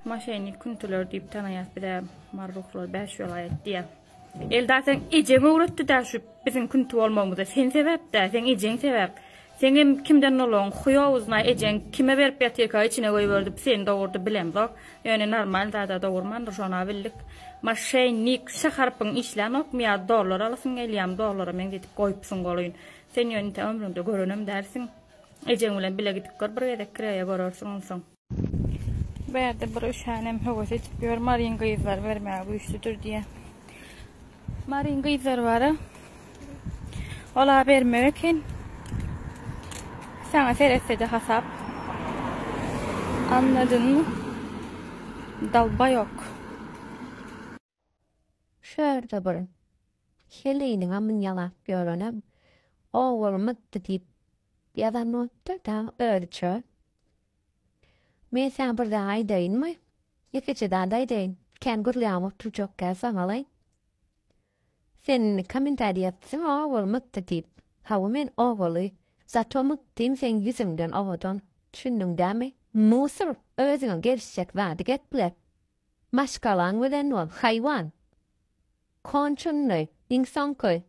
Maşennik küntüler diýip tanaýas bizä marruhlar 5 welaýat diýä. Eldar seň ejeň öwretdi-dä şu biziň künti bolmagymyza sen sebäp-dä, seň ejeň sebäp. Seňem kimden bolaň huýow znaý ejeň kime berip ýatyrka içine goýberdip seni dogurdy bilemzok. Ýöne normal zada dogurmandyr şona bildik. Maşennik ş harpyň işlänokmy ýa dollar alasyň gelýämi dollara meňzedip goýupsyň golyny. Sen ýöne inte ömrüňde görenem dälsiň. Ejeň bilen bile gidip gör bir gezek kireýe görersiň onsoň. Bu ýerde bir üşänem höwes edip ýör Maryň gyzlary bermäge güýçlüdir diýýär. Maryň gyzlary bara. Ola bermek eken. Saňa seretse-de hasap. Anladynmy? Dalba ýok. Şu ýerde bir heleýiniň amyny ýalap ýörenem ogulmydy diýip ýazan bolupdyr-da özüçe. Men saňa bir zat aýdaýynmy? Ýekeje zat aýdaýyn. Kän gürläp oturjak däl saňalaý. Sen indi kommentariý ýazdyň ogulmydy diýip. Hawa men oguly. Zato mykdym seň ýüzüňden owadan. Düşündiň dämi? Musur, özüňe gelişjek zady geple. Maşgalaň bilen bol, haýwan! Konçunny, iň soňky.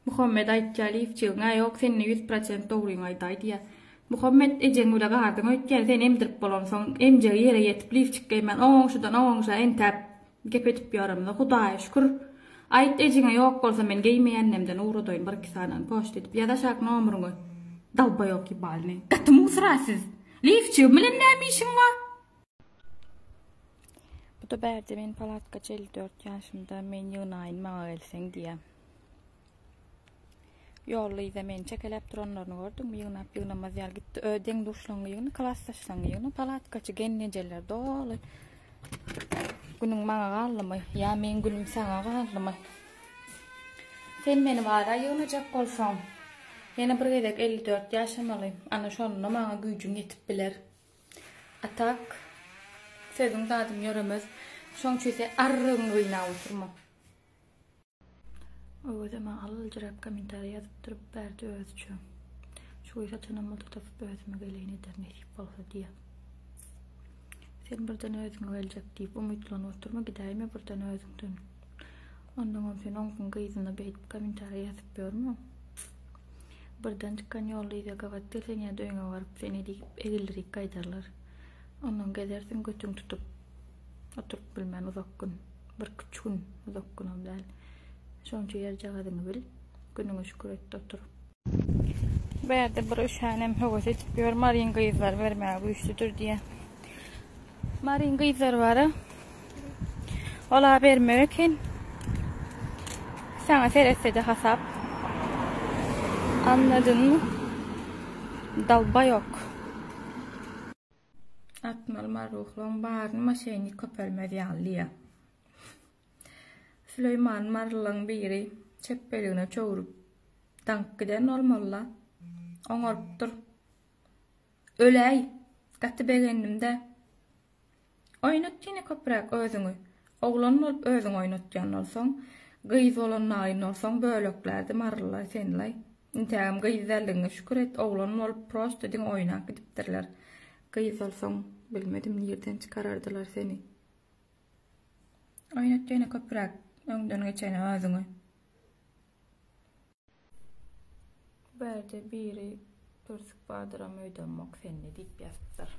Muhammet aýtýa lifçigiňä ýok sende ýüz prosent dogryňy aýdaý diýýä. Muhammet ejeň bile gardyň öýtýän seni emdirip bolansoň emjegi ýere ýetip lifçik geýmän o goňşudan o goňşa entäp gep edip ýöremde hudaýa şükür. Aýt ejeňe ýok bolsa men geýmeýänlemden ugradaýyn bir iki sanyny poçta edip ýaz aşak nomeriňi. Dalbaýok ýebalny. Gaty musra siz. Lifçigim bilen näme işiň bar? Bu-da bärde men palatkaçy 54 ýaşymda men ýygnaýyn maňa gelseň diýýär. Ýolda yza meni çekeläp duranlaryny gördüňmi? Ýygnap ýygnamaz ýaly gitdi. Ö deň duşlaňy ýygna, klasdaşlaňy ýygna, palatkaçy gelnejeler doly. Günüň maňa galdymy? Ýa meň günüm saňa galdymy? Sen meni bara ýygnajak bolsaň, ýene bir gezek 54 ýaşamaly. Ana şonda maňa güýjüň ýetip biler. A tak, sözüň zadyň ýöremez. Şoň üçin sen arrygyňy gynap oturma. Öwezem aljyrap kommentariý ýazyp durup bärde özüçe. Şu gyz haçanam bolsa tapyp özüme geleýin eder nesip bolsa diýýär. Sen birden özüňe geljek diýip umytlanyp oturma gidäýme birden özüňden. Onnoňam sen oňkyň gyzyna beýdip kommentariý ýazyp ýörme. Birden çykan ýolda yza gabat gelseň ýa-da öýüňe baryp seni diýip egildirik gaýdarlar. Onnoň gezersiň götüň tutup oturyp bilmän uzak gün. Birküç gün uzak günem däl. Şoň üçin ýerjagazyňy bil. Günüňe şükür et-de otur. Bu ýerde bir üşänem höwes edip ýör Maryň gyzlary bermäge güýçlüdir diýýär. Maryň gyzlary bara. Ola bermek eken. Saňa seretse-de hasap. Anladynmy? Dalbaýok. Atmaly marruhlaň baryny maşennik köpelmez ýaly diýýär. Süleýman marylyň biri çepbeligine çöwrüp daňyp giden bolmaly-la. Oňarypdyr. Öläý! Gaty begendim-dä. Oýnat ýene köpräk özüňi. Oglan bolup özüňi oýnatýan bolsaň, gyz bolan naýyn bolsaň böleklärdi marylylar seni-laý. Intägem gyz däldigiňe şükür et, oglan bolup prosto diňe oýnap gidipdirler. Gyz bolsaň, bilmedim nirden çykarardylar seni. Oýnat ýene köpräk öňden geçeni özüňi. Bärde biri pörsük bardyram öýdemok sende diýip ýazypdyr.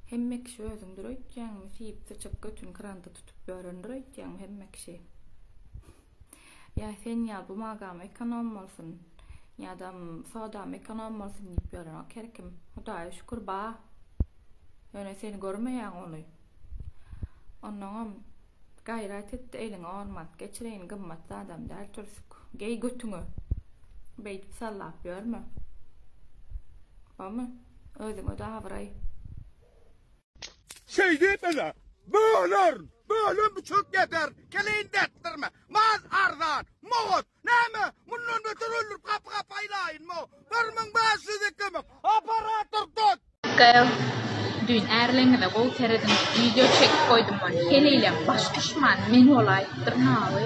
Hemme kişi özüňdir öýtýäňmi siýip syçyp götüni kranda tutup ýörendir öýtýäňmi hemme kişi. Ýa sen ýaly bumagam ekonom bolsun ýadam sodam ekonom bolsun diýip ýörenok her kim. Hudaýa şükür ba. Ýöne sen görmeýäň ony. Onnoňam Gaýrat etde eliňe on manat geçireýin gymmat zadam däl türsük. Geý götüňe. Beýdip sallap ýörme. Bamy? Özüňe-de abraý. Şeýdip ele, bölerin, bölen bıçak geper, keleýin dätdirme, maz arzan, mugt, näme, mundan beter öldürip gapy-gapy aýlaýynmy, 1500 ekmek, operator tut! Gyz, düýn ärleňize gowy serediň wideo çekip goýdum ony heleýleň baş duşmany men bolaýypdyryn awy.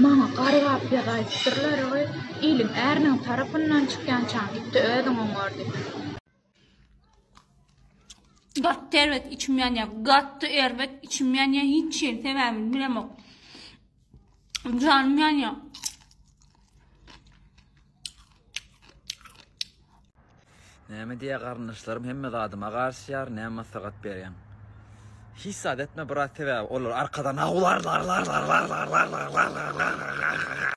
Maňa gargap ýazaýypdyrlar gyz, iliň äriniň tarapyndan çykýançaň gitde özüň oňar diýip. Gaty erbet içim ýanýar. Gaty erbet içim ýanýar. Hiç ýeri sebäbini bilemok. Janym ýanýar. Näme diýýär garyndaşlarym hemme zadyma garyşýar näme maslahat berýäň. Hiç zat etme brat sebäbi olar arkadan awlarlarlarlarlarlarlarlarlarlarlarlar.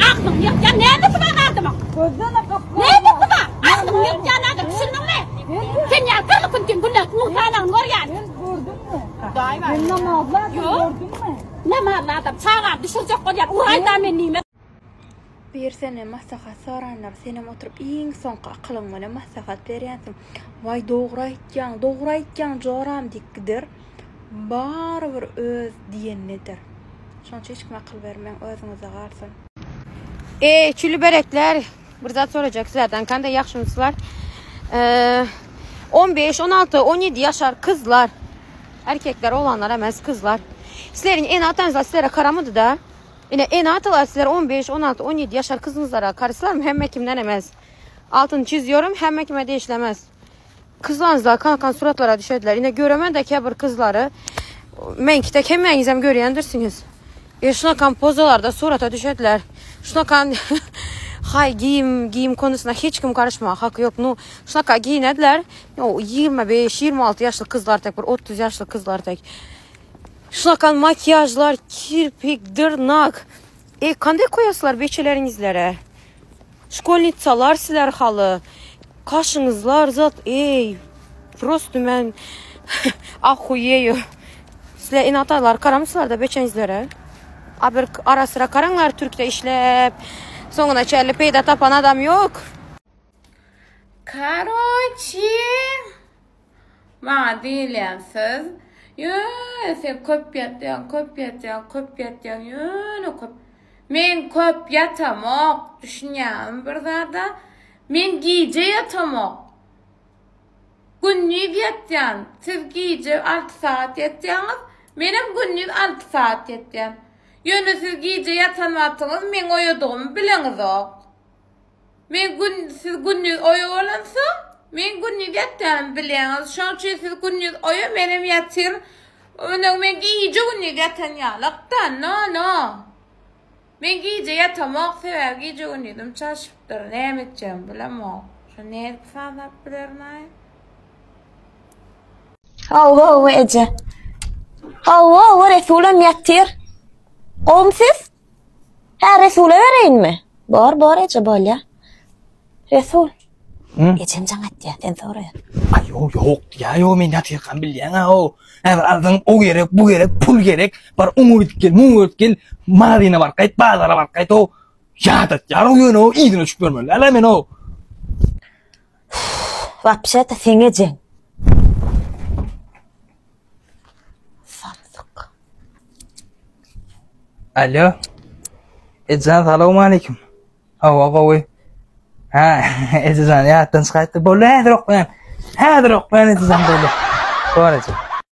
Agzyň ýykýan nämesi bar adamyň? Nämesi bar? Agzyň ýykýan adam düşündiňmi? Sen ýaly kyrlyk güntin günler mugsanagyny görýän. Sen gördüňmi? Hudaý bar. Men namazly adam gördüňmi? Namazly adam çagamy düşürjek bolýan uraýda men nime? Bir senden maslahat soranlar, senem oturyp iň soňky akylyň bilen maslahat berýänsiň. Waý dogry aýtýaň, dogry aýtýaň joram diýip gider. Barybir öz diýenidir. Şonuň üçin hiç kime akyl bermäň, özüňizde galsyn. Eý çüliberekler bir zat sorajak sizlerden kanda ýagşymyslar 15 16 17 ýaşar kyzlar erkekler oglanlar emes kyzlar sizleriň ene ataňyzlar sizlere karamady da Ine ene atalar sizler 15 16 17 ýaşar kyzyňyzlara karyslarmy hemme kimden emes altyny çizýorum hemme kime degişli emes kyzlaryňyzlar kanakan suratlara düşediler ine göremen de käbir kyzlary meňki tek hemmäňizem görýändirsiňiz e şunakan pozalarda surata düşediler şunakan haý giýim giýim konusuna hiç kim garyşmaga haky ýok nu şunaka giýinediler 25 26 ýaşly kyzlar tek bir 30 ýaşly kyzlar tek Şunakan makiýažlar, kirpik, dyrnak. E, kanday koýaslar beçeleriňizlere? Şkolnitsalar sizler haly. Kaşyňyzlar zat, ey, prosto men ahuýeýu. Sizler ene-atalar karamyslar da beçeňizlere? A bir ara sıra karaňlar türkde işläp, soňuna çenli peýda tapan adam ýok. Karoçi. Maňa diýilýän söz, ýöne sen köp ýatýaň, köp ýatýaň, köp ýatýaň, ýöne köp. Men köp ýatamok, düşünýäňizmi bir zada? Men gije ýatamok. Gündiz ýatýan. Siz gije 6 sagat ýatýaňyz, menem gündiz 6 sagat ýatýan. Ýöne siz gije ýatan wagtyňyz meň oýadygymy bileňizok. Men gün siz gündiz oýa bolansoň, men gündiz ýatýanym bilýäňiz. Şonuň üçin siz gündiz oýa, menem ýatyryn. Ondan men gije gündiz ýatan ýalak-da, no, no. Men gije ýatamok, sebäbi gije gündizim çaşypdyr. Näme etjegimi bilemok. Şony nädip sazlap bilerin-aý? Hawa, hawa, eje. Hawa, hawa, Resulam ýatyr. Gowmy siz? Hä, Resula bereýinmi? Bor, bor eje, bolýa. Resul. Ejem jaň etýär, sen soraýar. Aý, ýok, ýok, ýa ýok, men ýatyrkam bilýäň-ä, o. Häzir alsaň, o gerek, bu gerek, pul gerek. Bar, oňa gidip gel, muňa gidip gel, magazyna baryp gaýt, bazara baryp gaýt, o. Ýadatýar o ýöne o, yzyna düşüp ýörmeli däl-ä men o. Wapşe-de seň ejeň. Samsyk. Alo. Ejejan salowmaleýkim. Hawa gowy. Ha, Ejejan ýatdan çykaýypdyr. Boldy häzir oklaýan. Häzir oklaýan Ejejan boldy. Bor eje.